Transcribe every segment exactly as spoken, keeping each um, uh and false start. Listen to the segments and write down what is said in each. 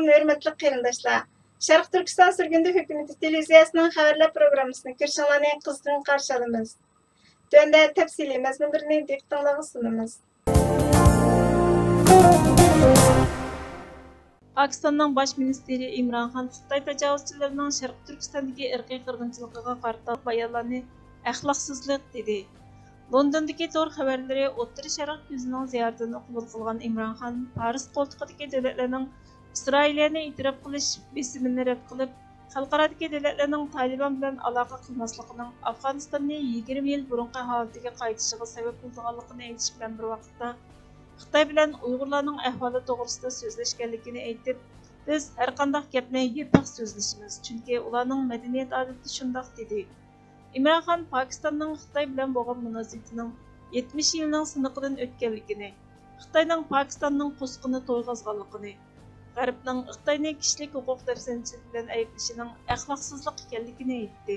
ھۆرمەتلىك قېرىنداشلار، شەرقىي تۈركىستان سۈرگۈندە ھۆكۈمىتى تېلېۋىزىيەسىنىڭ خەۋەرلەر پروگراممىسىنى كۆرۈشۈڭلارنى قىزغىن قارشى ئالىمىز. تۆۋەندە تەپسىلىي مەزمۇنلىرىنى دىققىتىڭلارغا سۇنىمىز. پاكىستاننىڭ باش مىنىستىرى ئىمران خان خىتاي تاجاۋۇزچىلىرىنىڭ شەرقىي تۈركىستاندىكى ئىرقىي قىرغىنچىلىقىغا قارىتا بايانلارنى ئەخلاقسىزلىق دېدى. لوندوندىكى تور خەۋەرلىرى ئوتتۇرا شەرق كۆزىنىڭ زىيارىتىنى قوبۇل قىلغان ئىمران خان پارس قولتۇقىدىكى دۆلەتلەرنىڭ ئىسرائىلىيەنى ئېتىراپ قىلىش بېسىمىنى رەت قىلىپ، خەلقئارادىكى دۆلەتلەرنىڭ تالىبان بىلەن ئالاقە قىلماسلىقىنىڭ ئافغانىستاننى يىگىرمە يىل بۇرۇنقى ھالىتىگە قايتىشىغا سەۋەب بولىدىغانلىقىنى ئېيتىش بىلەن بىر ۋاقىتتا، خىتاي بىلەن ئۇيغۇرلارنىڭ ئەھۋالى توغرىسىدا سۆزلەشكەنلىكىنى ئېيتىپ، بىز ھەرقانداق گەپنى يىپەك سۆزلىشىمىز، چۈنكى ئۇلارنىڭ مەدەنىيەت ئادىتى شۇنداق، دېدى. ئىمران خان پاكىستاننىڭ خىتاي بىلەن بولغان مۇناسىۋىتىنىڭ يەتمىش يىلنىڭ سىنىقىدىن ئۆتكەنلىكىنى، خىتاينىڭ پاكىستاننىڭ قورسىقىنى تويغۇزغانلىقىنى، غەربنىڭ خىتاينى كىشىلىك ھوقۇق دەپسەندىچىلىكى بىلەن ئەيىبلىشىنىڭ ئەخلاقسىزلىق ئىكەنلىكىنى ئېيتتى.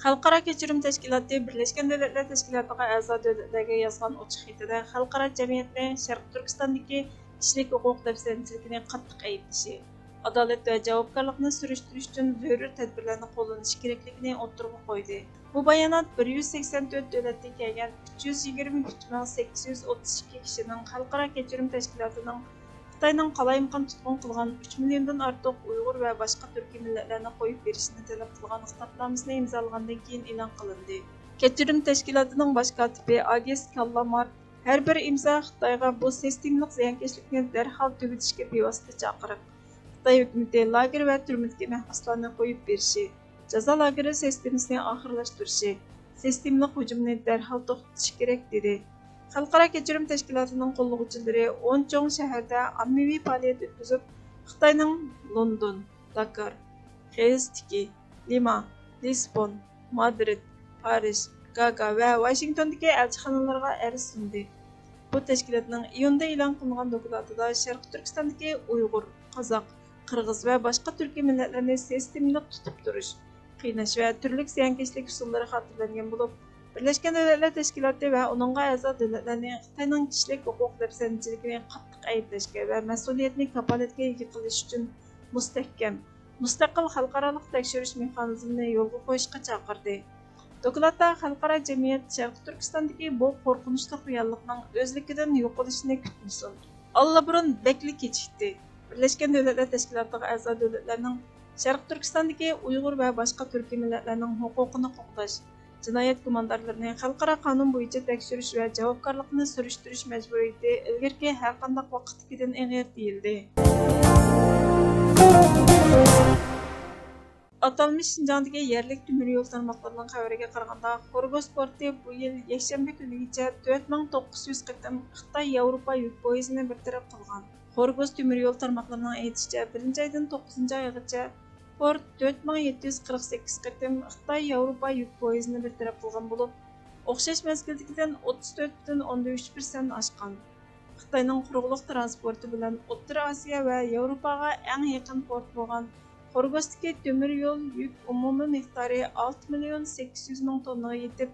خەلقئارا كەچۈرۈم تەشكىلاتى بىرلەشكەن دۆلەتلەر تەشكىلاتىغا ئەزا دۆلەتلەرگە يازغان ئوچۇق خېتىدە خەلقئارا جەمئىيەتنى شەرقىي تۈركىستاندىكى كىشىلىك ھوقۇق دەپسەندىچىلىكىنى قاتتىق ئەيىبلىشى، ئادالەت ۋە جاۋابكارلىقنى سۈرۈشتۈرۈش ئۈچۈن زۆرۈر تەدبىرلەرنى قوللىنىش كېرەكلىكىنى ئوتتۇرىغا قويدى. بۇ بايانات بىر يۈز سەكسەن تۆت دۆلەتتىن كەلگەن ئۈچ يۈز يىگىرمە ئۈچ مىڭ سەككىز يۈز ئوتتۇز ئىككى كىشىنىڭ خەلقئارا كەچۈرۈم تەشكىلاتىنىڭ خىتاينىڭ قالايمىقان تۇتقۇن قىلغان ئۈچ مىليوندىن ئارتۇق ئۇيغۇر ۋە باشقا تۈركىي مىللەتلەرنى قويۇپ بېرىشنى تەلەپ قىلغان خىتابنامىسىنى ئىمزالىغاندىن كېيىن ئېلان قىلىندى. كەچۈرۈم تەشكىلاتىنىڭ باش كاتىپى ئاگېست كاللامارت ھەر بىر ئىمزا خىتايغا بۇ سىستېمىلىق زىيانكەشلىكنى دەرھال تۈگىتىشكە بىۋاسىتە چاقىرىق، خىتاي ھۆكۈمىتى لاگېر ۋە تۈرمىدىكى مەھبۇسلارنى قويۇپ بېرىشى، جازا لاگېرى سىستېمىسىنى ئاخىرلاشتۇرۇشى، سىستېمىلىق ھۇجۇمنى دەرھال توختىتىشى كېرەك، دېدى. خەلقئارا كەچۈرۈم تەشكىلاتىنىڭ قوللىغۇچىلىرى ئون چوڭ شەھەردە ئاممىۋى پائالىيەت ئۆتكۈزۈپ، خىتاينىڭ لوندون، داكار، خېلسىنكى، لىما، لىسبون، مادرىد، پارىژ، گاگا ۋە ۋاشىنگتوندىكى ئەلچىخانىلىرىغا ئەرز سۇندى. بۇ تەشكىلاتنىڭ ئىيۇندا ئېلان قىلغان دوكلاتىدا شەرقىي تۈركىستاندىكى ئۇيغۇر، قازاق، قىرغىز ۋە باشقا تۈركىي مىللەتلەرنى سىستېمىلىق تۇتۇپ تۇرۇش، قىيناش ۋە تۈرلۈك زىيانكەشلىك ئۇسۇللىرى خاتىرىلەنگەن بولۇپ، بىرلەشكەن دۆلەتلەر تەشكىلاتى ۋە ئۇنىڭغا ئەزا دۆلەتلەرنى خىتاينىڭ كىشىلىك ھوقۇق دەپسەندىچىلىكىنى قاتتىق ئەيىبلەشكە ۋە مەسئۇلىيەتنى كاپالەتكە ئىگە قىلىش ئۈچۈن مۇستەھكەم، مۇستەقىل خەلقئارالىق تەكشۈرۈش مېخانىزمىنى يولغا قويۇشقا چاقىردى. دوكلاتتا خەلقئارا جەمئىيەت شەرقىي تۈركىستاندىكى بۇ قورقۇنچلۇق رېئاللىقنىڭ ئۆزلۈكىدىن يوقىلىشىنى كۈتمىسۇن. ئاللىبۇرۇن بەكلا كېچىكتى. بىرلەشكەن دۆلەتلەر تەشكىلاتىغا ئەزا دۆلەتلەرنىڭ شەرقىي تۈركىستاندىكى ئۇيغۇر ۋە باشقا تۈركىي مىللەتلەرنىڭ ھوقۇقىنى قوغداش، جىنايەت گۇماندارلىرىنى خەلقئارا قانۇن بويىچە تەكشۈرۈش ۋە جاۋابكارلىقنى سۈرۈشتۈرۈش مەجبۇرىيىتى ئىلگىرىكى ھەرقانداق ۋاقىتتىكىدىن ئېغىر، دېيىلدى. ئاتالمىش شىنجاڭدىكى يەرلىك تۆمۈر يول تارماقلىرىنىڭ خەۋىرىگە قارىغاندا، خورگوس پورتى بۇ يىل يەكشەنبە كۈنىگىچە تۆت مىڭ توققۇز يۈز قېتىم خىتاي ياۋروپا يۈك پويىزىنى بىر تەرەپ قىلغان. خورگوس تۆمۈر يول تارماقلىرىنىڭ ئېيتىشىچە، بىرىنچى ئايدىن توققۇزىنچى ئايغىچە پورت تۆت مىڭ يەتتە يۈز قىرىق سەككىز قېتىم خىتاي ياۋروپا يۈك پويىزىنى بىر تەرەپ قىلغان بولۇپ، ئوخشاش مەزگىلدىكىدىن ئوتتۇز تۆت پۈتۈن ئوندىن ئۈچ پىرسەنت ئاشقان. خىتاينىڭ قۇرۇقلۇق تىرانسپورتى بىلەن ئوتتۇرا ئاسىيا ۋە ياۋروپاغا ئەڭ يېقىن پورت بولغان خورگوستىكى تۆمۈر يول يۈك ئومۇمىي مىقدارى ئالتە مىليون سەككىز يۈز مىڭ توننىغا يېتىپ،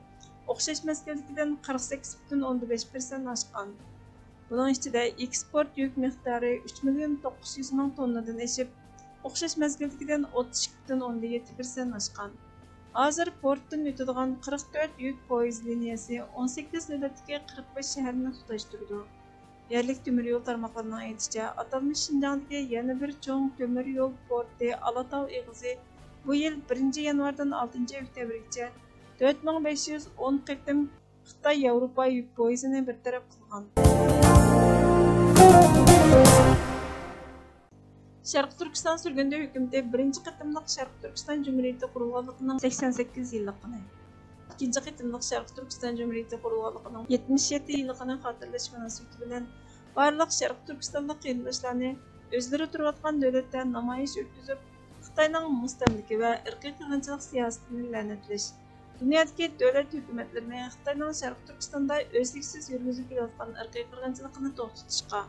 ئوخشاش مەزگىلدىكىدىن قىرىق سەككىز پۈتۈن ئوندىن بەش پىرسەنت ئاشقان. بۇنىڭ ئىچىدە ئېكسپورت يۈك مىقدارى ئۈچ مىليون توققۇز يۈز مىڭ توننىدىن ئېشىپ، ئوخشاش مەزگىلدىكىدىن ئوتتۇز ئىككى پۈتۈن ئوندىن يەتتە پىرسەنت ئاشقان. ھازىر پورتتىن ئۆتىدىغان قىرىق تۆت يۈك پويىز لىنىيەسى ئون سەككىز نۆۋەتتىكى قىرىق بەش شەھەرنى تۇتاشتۇرىدۇ. يەرلىك تۆمۈر يول تارماقلىرىنىڭ ئېيتىشىچە، ئاتالمىش شىنجاڭدىكى يەنە بىر چوڭ تۆمۈر يول پورتى ئالاتاۋ ئېغىزى بۇ يىل بىرىنچى يانۋاردىن ئالتىنچى ئۆكتەبىرگىچە تۆت مىڭ بەش يۈز ئون قېتىم خىتاي ياۋروپا يۈك پويىزىنى بىر تەرەپ قىلغان. شەرقىي تۈركىستان سۈرگۈندە ھۆكۈمىتى بىرىنچى قېتىملىق شەرقىي تۈركىستان جۇمھۇرىيىتى قۇرۇلغانلىقىنىڭ سەكسەن سەككىز يىللىقىنى، ئىككىنچى قېتىملىق شەرقىي تۈركىستان جۇمھۇرىيىتى قۇرۇلغانلىقىنىڭ يەتمىش يەتتە يىللىقىنى خاتىرىلەش مۇناسىۋىتى بىلەن بارلىق شەرقىي تۈركىستانلىق قېرىنداشلارنى ئۆزلىرى تۇرۇۋاتقان دۆلەتتە نامايىش ئۆتكۈزۈپ، خىتاينىڭ مۇستەملىكە ۋە ئىرقىي قىرغىنچىلىق سىياسىتىنى لەنەتلەش، دۇنيادىكى دۆلەت ھۆكۈمەتلىرىنى خىتاينىڭ شەرقىي تۈركىستاندا ئۈزلۈكسىز يۈرگۈزۈپ كېلىۋاتقان ئىرقىي قىرغىنچىلىقىنى توختىتىشقا،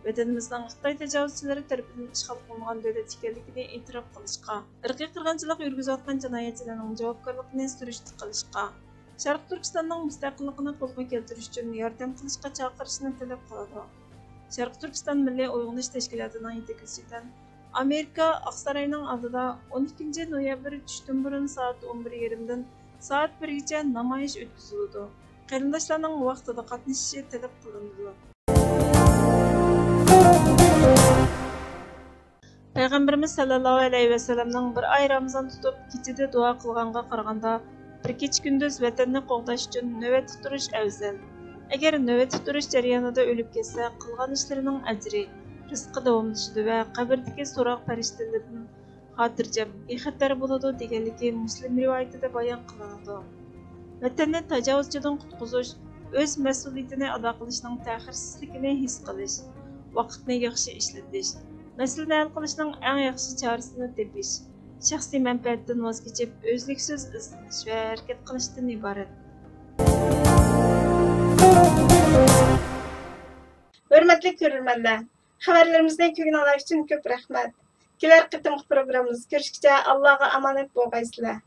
ۋەتىنىمىزنىڭ خىتاي تاجاۋۇزچىلىرى تەرىپىدىن ئىشغال قىلىنغان دۆلەت ئىكەنلىكىنى ئېتىراپ قىلىشقا، ئىرقىي قىرغىنچىلىق يۈرگۈزۈۋاتقان جىنايەتچىلەرنىڭ جاۋابكارلىقىنى سۈرۈشتە قىلىشقا، شەرقىي تۈركىستاننىڭ مۇستەقىللىقىنى قولغا كەلتۈرۈش ئۈچۈن ياردەم قىلىشقا چاقىرىشنى تەلەپ قىلىدۇ. شەرقىي تۈركىستان مىللىي ئويغىنىش تەشكىلاتىنىڭ يېتەكلىشى بىلەن ئامېرىكا ئاقساراينىڭ ئالدىدا ئون ئىككىنچى نويابىر چۈشتىن بۇرۇن سائەت ئون بىر يېرىمدىن سائەت بىرگىچە نامايىش ئۆتكۈزۈلىدۇ. قېرىنداشلارنىڭ ۋاقتىدا قاتنىشىشى تەلەپ قىلىنىدۇ. پەيغەمبىرىمىز سەللەللاھۇ ئەلەيھى ۋەسەللەمنىڭ بىر ئاي رامىزان تۇتۇپ، كېچىدە دۇئا قىلغانغا قارىغاندا، بىر كېچە-كۈندۈز ۋەتەننى قوغداش ئۈچۈن نۆۋەتتە تۇرۇش ئەۋزەل. ئەگەر نۆۋەتتە تۇرۇش جەريانىدا ئۆلۈپ كەتسە، قىلغان ئىشلىرىنىڭ ئەجرى، رىزقى داۋاملىشىدۇ ۋە قەبرىدىكى سوراق پەرىشتىلىرىدىن خاتىرجەم، بىخەتەر بولىدۇ، دېگەنلىكى مۇسلىم رىۋايىتىدە بايان قىلىنىدۇ. ۋەتەننى تاجاۋۇزچىدىن قۇتقۇزۇش، ئۆز مەسئۇلىيىتىنى ئادا قىلىشنىڭ تەخىرسىزلىكىنى ھېس قىلىش، ۋاقىتنى ياخشى ئىشلىتىش، مەسىلىنى ھەل قىلىشنىڭ ئەڭ ياخشى چارىسىنى تېپىش، شەخسىي مەنپەئەتتىن ۋاز كېچىپ، ئۈزلۈكسىز ئىزدىنىش ۋە ھەرىكەت قىلىشتىن ئىبارەت. ھۆرمەتلىك كۆرۈرمەنلەر، خەۋەرلىرىمىزنى كۆرگىنىڭلار ئۈچۈن كۆپ رەھمەت. كېلەر قېتىمقى پروگراممىمىزدا كۆرۈشكىچە ئاللاغا ئامانەت بولغايسىلەر.